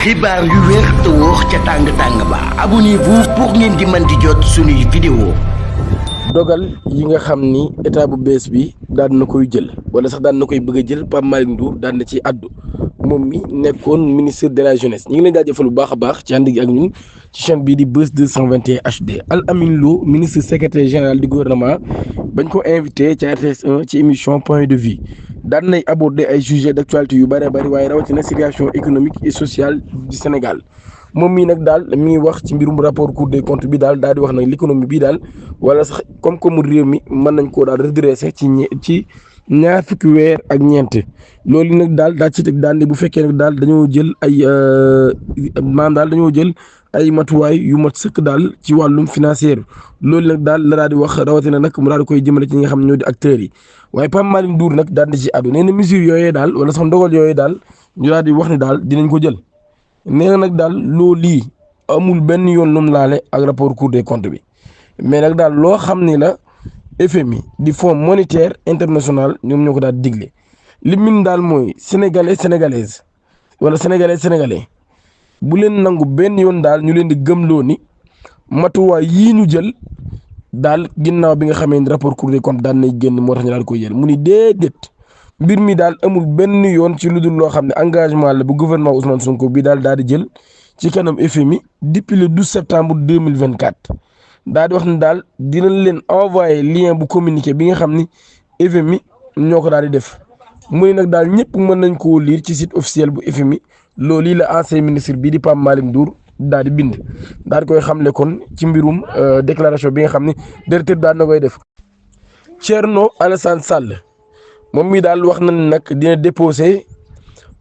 xibaar yu wér te wóor ca tàng-tàng ba abonnez-vous pour ngeen di mën di jot suñuy vidéo. dogal yi nga xam ni état bu bees bi daan na koy jël wala sax daan na koy bëgg a jël Pape Malick Ndour daan na ci àddu moom mi nekkoon ministre de la jeunesse ñu ngi leen jaajëfal bu baax a baax ci ànd gi ak ñun ci chaîne bii di Buzz 221 HD. Al Amine Lo ministre secrétaire général du gouvernement bañ ko invité ci RTS 1 ci émission point de vue daan nay aborder ay sujets d'actualité yu bëree bëri waaye rawatina situation économique et sociale du Sénégal. moom mii nag daal mi ngi wax ci mbirum rapport Cour des comptes bi daal di wax nag l'économie bi daal wala sax koom-koomu réew mi mën nañ koo daal redresser ci ñaar fukki weer ak ñeent loolu nag daal ci teg daal ne bu fekkee nag daal dañoo jël ay maanaam daal dañoo jël ay matuwaay yu mat sëkk daal ci wàllum financier loolu nag daal la daal di wax rawatina nag mu daal di koy jëmale ci ñi nga xam ne ñoo di acteurs yi waaye Pape Malick Ndour nag daal di ci àddu nee na mesures yooyee daal wala sax ndogal yooyee daal ñu daal di wax ne daal dinañ ko jël. nee na nag daal loolu lii amul benn yoon lu mu laale ak rapport Cour des comptes bi mais nag daal loo xam ni la FMI di Fonds monétaire international ñoom ñoo ko daal digle li min daal mooy sénégalais wala sénégalais bu leen nangu benn yoon daal ñu leen di gëmloo ni matuwaay yii ñu jël daal ginnaaw bi nga xamee ni rapport Cour des comptes daan nay génn moo tax ñu daal koy jël mu ni déedéet. mbir mi daal amul benn yoon ci lu dul loo xam ne engagement la bu gouvernement Ousmane Sonko bi daal di jël ci kanam FMI depuis le 12 septembre 2024 daal di wax ne daal dinañ leen envoyé lien bu communiqué bi nga xam ni FMI ñoo ko daal di def mu ne nag daal ñëpp mën nañ koo lire ci site officiel bu FMI loolu yi la ancien ministre bii di Pape Malick Ndour daal di bind daal di koy xamle kon ci mbirum déclaration bi nga xam ni directeur daal na koy def Thierno Alassane Sall. moom mii daal wax na ne nag dina déposé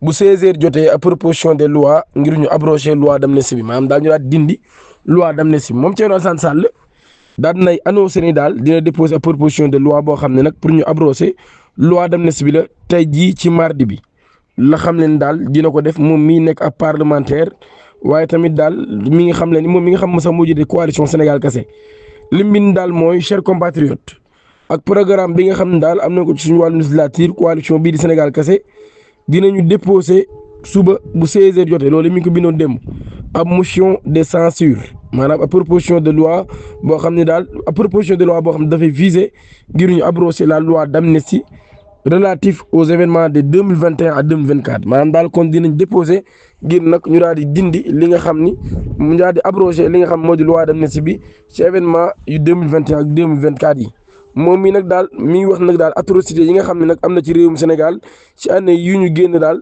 bu 16h jotee à proposition de loi ngir ñu abroger loi d'amnistie bi maanaam daal ñu daal dindi loi d'amnistie bi moom Thierno Alassane Sall daal nay annoncé ni daal dina déposé à proposition de loi boo xam ne nag pour ñu abroger loi d'amnistie bi la tey jii ci mardi bi la xam leen daal dina ko def moom mii nekk ab parlementaire waaye tamit daal mi nga xam leen moom mi nga xam sax moo jiite coalition Sénégal kese li mu bind daal mooy chers compatriotes. ak programme bi nga xam ne daal am na ko ci suñu wàllu législature coalition bii di Sénégal kese dinañu déposé suba bu 16h jotee loolu mi ngi ko bindoon démb ab motion de censure maanaam ab proposition de loi boo xam ne daal ab proposition de loi boo xam ne dafay viser ngir ñu abroger la loi d'amnistie relative aux événements de 2021 à 2024 maanaam daal kon dinañ déposé ngir nag ñu daal di dindi li nga xam ni mu daal di abroger li nga xam moo di loi d'amnistie bi ci événement yu 2021 ak 2024 yi. moom mii nag daal mi ngi wax nag daal atrocité yi nga xam ne nag am na ci réewum Sénégal ci année yu ñu génn daal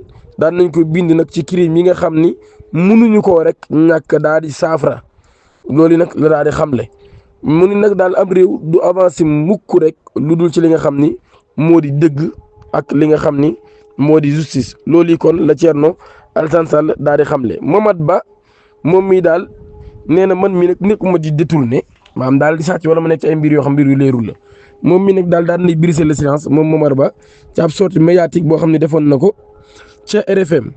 nañ ko bind nag ci crime yi nga xam ni mënuñu koo rek ñàkk daal di saafara loolu nag la daal di xamle mu ni nag daal am réew du avancé mukk rek lu dul ci li nga xam ni moo di dëgg ak li nga xam ni moo di justice loolu yi kon la Thierno Alassane Sall daal di xamle Mamad Ba moom mii daal nee na man mii nag nekkuma di détourné maanaam daal di sàcc wala ma nekk ci ay mbir yoo xam mbir yu leerul la. moom mi nag daal nay briser le silence moom Momar Ba ci ab sortie médiatique boo xam ne defoon na ko ca RFM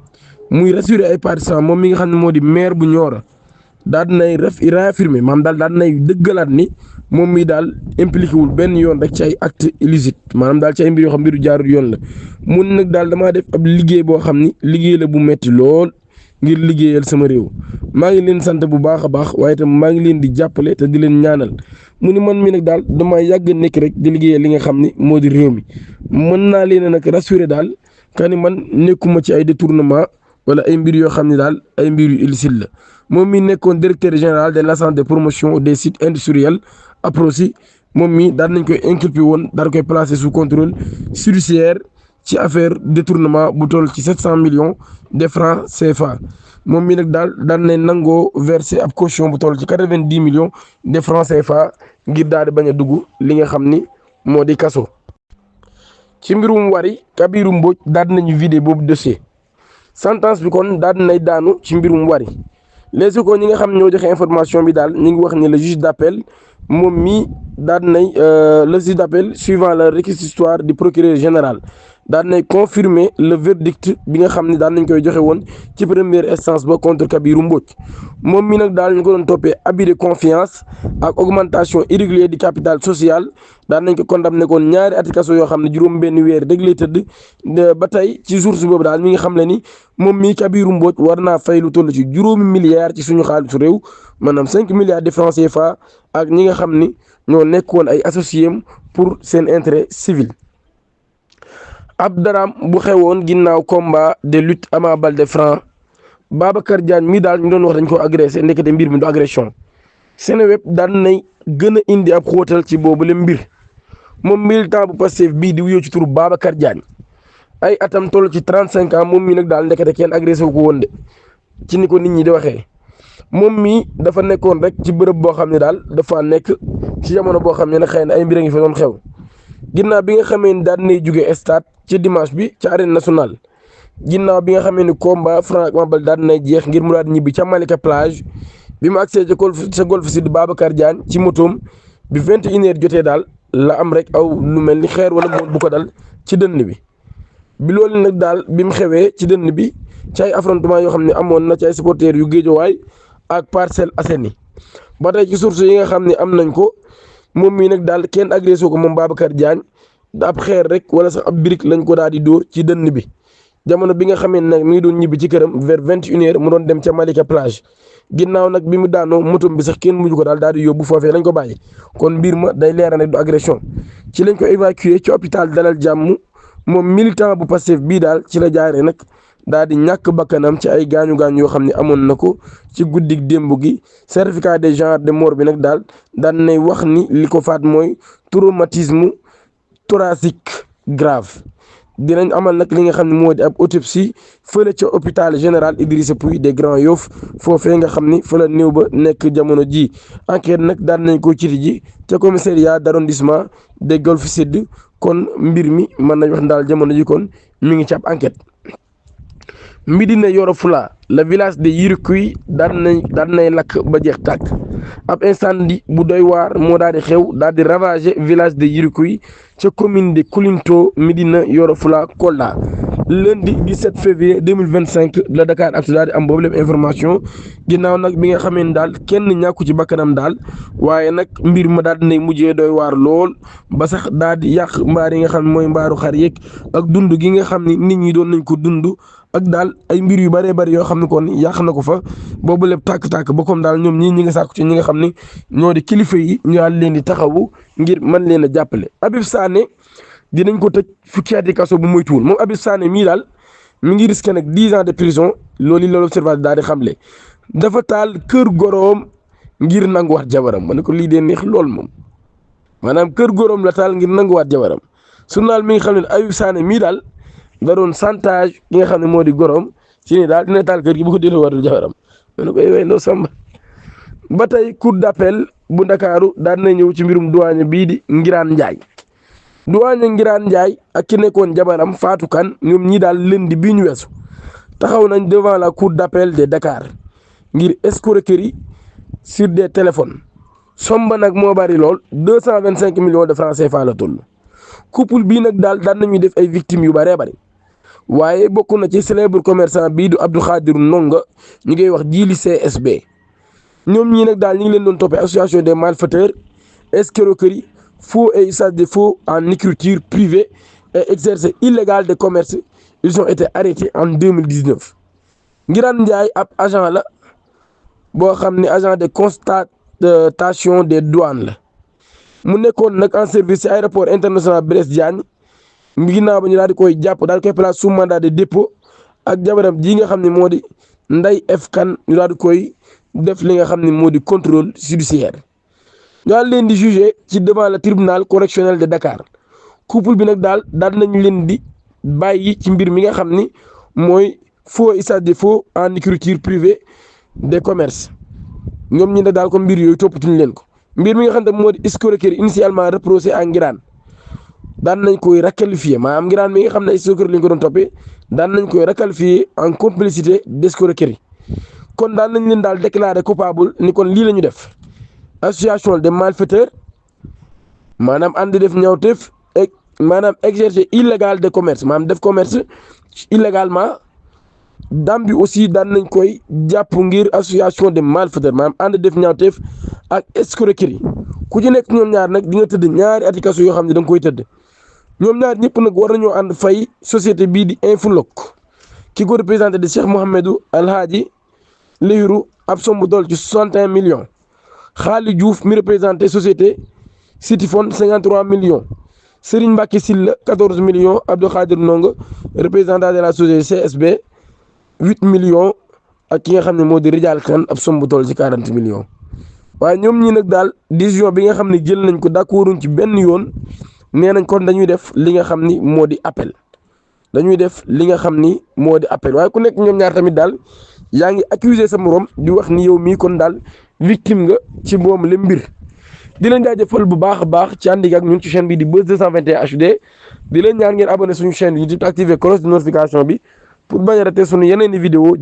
muy rassurer ay partisans moom mi nga xam ne moo di maire bu Nioro daal nay réaffirmer maanaam daal nay dëggalaat ni moom mi daal impliqué wul benn yoon rek ci ay actes illicites maanaam daal ci ay mbir yoo xam mbiru jaarul yoon la mun nag daal damaa def ab liggéey boo xam ni liggéey la bu metti lool ngir liggéeyal sama réew maa ngi leen sant bu baax a baax waaye itam maa ngi leen di jàppale te di leen ñaanal mu ni man mi nag daal dama yàgg nekk rek di liggéeyal li nga xam ni moo di réew mi mën naa leen nag rassurer daal ka ni man nekkuma ci ay détournement wala ay mbir yoo xam ne daal ay mbir yu illicite la moom mi nekkoon directeur général de l'agence de promotion des sites industriels APROSI moom mi daal nañ koy inculpé woon daal koy placé sous contrôle judiciaire ci affaire détournement bu toll ci 700 millions de francs CFA moom mi nag daal nañ nangoo versé ab caution bu toll ci 90 millions de francs CFA ngir daal di bañ a dugg li nga xam ni moo di kaso. ci mbirum Wari Kabirou Mbodj daal nañu vidé boobu dossier sentence bi kon daal nay daanu ci mbirum Wari les ko ñi nga xam ñoo joxe information bi daal ñu ngi wax ni le juge d'appel moom mii daal nay le juge d'appel suivant le réquisitoire du procureur général daan nay confirmer le verdict bi nga xam ne daan nañ koy joxe woon ci première instance ba contre Kabirou Mbodj moom mi nag daal ñu ko doon toppee abus de confiance ak augmentation irrégulière du capital social daan nañ ko condamné koon ñaari ati kaso yoo xam ne juróom-benn weer rek lay tëdd ba tey ci source boobu daal mi nga xam le ni moom mii Kabirou Mbodj war naa fay lu toll ci juróomi milliards ci suñu xaalisu réew maanaam 5 milliards de francs CFA ak ñi nga xam ni ñoo nekkoon ay associés pour seen intérêt civil. ab daraam bu xewoon ginnaaw combat de lutte Ama Baldé Franc Babacar Diagne mi daal ñu doon wax dañ ko agressé ndekete mbir mi du agression Seneweb daan nay gën a indi ab xóotal ci boobu le mbir moom militant bu Pastef bii di wuyoo ci turu Babacar Diagne ay atam toll ci 35 ans moom mii nag daal ndekete kenn agressé wu ko woon de ci ni ko nit ñi di waxee moom mii dafa nekkoon rek ci bërëb boo xam ne daal dafa nekk ci jamono boo xam ne nag xëy na ay mbir a ngi fa doon xew ginnaaw bi nga xamee ni daan nay jugee stade ci dimanche bi ca arène nationale ginnaaw bi nga xamee ni combat Franc ak Ama Baldé daan nay jeex ngir mu daal di ñibbi ca Malika plage bi mu agsee ca golf sud Babacar Diagne ci motoom bi 21h jotee daal la am rek aw lu mel ni xeer wala moom bu ko dal ci dënn bi loolu nag daal bi mu xewee ci dënn bi ci ay affrontement yoo xam ne amoon na ci ay supporters yu Guédiawaye ak Parcelles Assainies ba tey ci source yi nga xam ne am nañ ko moom mii nag daal kenn agressé ko moom Babacar Diagne ab xeer rek wala sax ab brique lañ ko daal di dóor ci dënn bi jamono bi nga xamee nag mi ngi doon ñibbi ci këram vers 21h mu doon dem ca Malika plage ginnaaw nag bi mu daanoo motom bi sax kenn mujj ko daal di yóbbu foofee lañ ko bàyyi kon mbir ma day leeral rek du agression ci lañ ko évacué ci hôpital Dalal Jàmm moom militant bu Pastef bii daal ci la jaaree nag daal di ñàkk bakkanam ci ay gaañu-gaañu yoo xam ne amoon na ko ci guddik démb gi certificat de genre de mort bi nag daal daan nay wax ni li ko faat mooy traumatisme thoracique grave dinañ amal nag li nga xam ne moo di ab autopsie fële ca hôpital général Idrissa Pouye des Grands Yoff foofee nga xam ni fa la néew ba nekk jamono ji enquête nag daan nañ ko citi ji ca commissariat d'arrondissement de Golf Sud kon mbir mi mën nañ wax daal jamono ji kon mi ngi ci ab enquête. Médina Yoro Fula le village de Yirikuy daan nay lakk ba jeex tàkk ab incendie bu doy waar moo daal di xew daal di ravager village de Yirikuy ca commune de Koulinto Médina Yoro Fula Kolda lundi 17 février 2025 la Dakar Actu daal di am boobu lépp information ginnaaw nag bi nga xamee ne daal kenn ñàkku ci bakkanam daal waaye nag mbir ma daal dinay mujjee doy waar lool ba sax daal di yàq mbaar yi nga xam ne mooy mbaaru xar yeeg ak dund gi nga xam ni nit ñi doon nañ ko dund ak daal ay mbir yu bëree bëri yoo xam ne kon yàq na ko fa boobu lépp tàkk-tàkk ba comme daal ñoom ñi nga sàkku ci ñi nga xam ne ñoo di kilifa yi ñu daal leen di taxawu ngir mën leen a jàppale. Habib Sané dinañ ko tëj fukki ati kaso bu moytuwul moom Habib Sané mii daal mi ngi risqué nag 10 ans de prison loolu la l'Observateur daal di xamle dafa taal kër goroom ngir nanguwaat jabaram ma ne ko lii dee neex lool moom maanaam kër goroom la taal ngir nanguwaat jabaram su naal mi ngi xam ne Habib Sané mii daal da doon chantage ki nga xam ne moo di goroom ci ni daal dina taal kër gi bu ko delloo war jabaram ma ne ko yowee ndoo samba ba tey cour d'appel bu Ndakaaru daan na ñëw ci mbirum douane bii di Ngiraan Njaay douane Ngiraan Njaay ak ki nekkoon jabaram Fatou Kane ñoom ñi daal lundi bii ñu weesu taxaw nañ devant la cour d'appel de Dakar ngir escroquerie sur des téléphones somba nag moo bari lool 225 millions de francs CFA la toll couple bii nag daal daan nañuy def ay victimes yu bëree bëri waaye bokk na ci célèbre commerçant bii du Abdou Khadir Ndonga ñu ngay wax jiili CSB ñoom ñii nag daal ñu ngi leen doon toppee association des malfaiteurs escroquerie faux et usage de faux en écriture privée et exercice illégal de commerce ils ont été arrêtés en 2019 Ngiraan Njaay ab agent la boo xam ne agent de constatation des douanes la mu nekkoon nag en service ci aéroport international Blaise Diagne ginnaaw ba ñu daal di koy jàpp daal di koy place sous mandat de dépôt ak jabaram ji nga xam ne moo di Ndeye F Kane ñu daal di koy def li nga xam ne moo di contrôle judiciaire ñu daal leen di jugé ci devant le tribunal correctionnel de Dakar couple bi nag daal nañu leen di bàyyi ci mbir mi nga xam ni mooy faux usage de faux en écriture privée des commerces ñoom ñi ne daal ko mbir yooyu toppatuñu leen ko mbir mi nga xam ne moo di escroquerie initialement reproché à Ngiraan daan nañ koy requalifier maanaam Ngiraan mi nga xam ne escroquerie lañ ko doon toppee daan nañ koy requalifier en complicité d'escroquerie kon daan nañ leen daal déclaré coupable ni kon lii la ñu def association de malfaiteurs maanaam ànd def ñaawteef ak maanaam exercer illégal de commerce maanaam def commerce illégalement dam bi aussi daan nañ koy jàpp ngir association de malfaiteurs maanaam ànd def ñaawteef ak escroquerie ku ci nekk ñoom ñaar nag di nga tëdd ñaari ati kaso yoo xam ne da nga koy tëdd ñoom ñaar ñëpp nag war nañoo ànd fay société bii di Infolok ki ko représenté di Cheikh Mouhamadou Alhaji Lihirou ab somme bu toll ci 61 millions Xaali Diouf mi représenté société Cityphone 53 millions Serigne Mbacke Sylla 14 millions Abdou Khadir Ndongo représentant de la société CSB 8 millions ak ki nga xam ne moo di Rijal Khan ab somme bu toll ci 40 millions waaye ñoom ñi nag daal décision bi nga xam ne jël nañ ko d'accorduñ ci benn yoon nee nañ kon dañuy def li nga xam ni moo di appel waaye ku nekk ñoom ñaar tamit daal yaa ngi accuser sa morom di wax ni yow mii kon daal victime nga ci moom la mbir di leen jaajëfal bu baax a baax ci ànd ak ñun ci chaîne bi di Buzz 221 HD di leen ñaan ngeen abonné suñu chaîne YouTube activer cloche de notification bi pour bañ a rater suñu yeneen i vidéo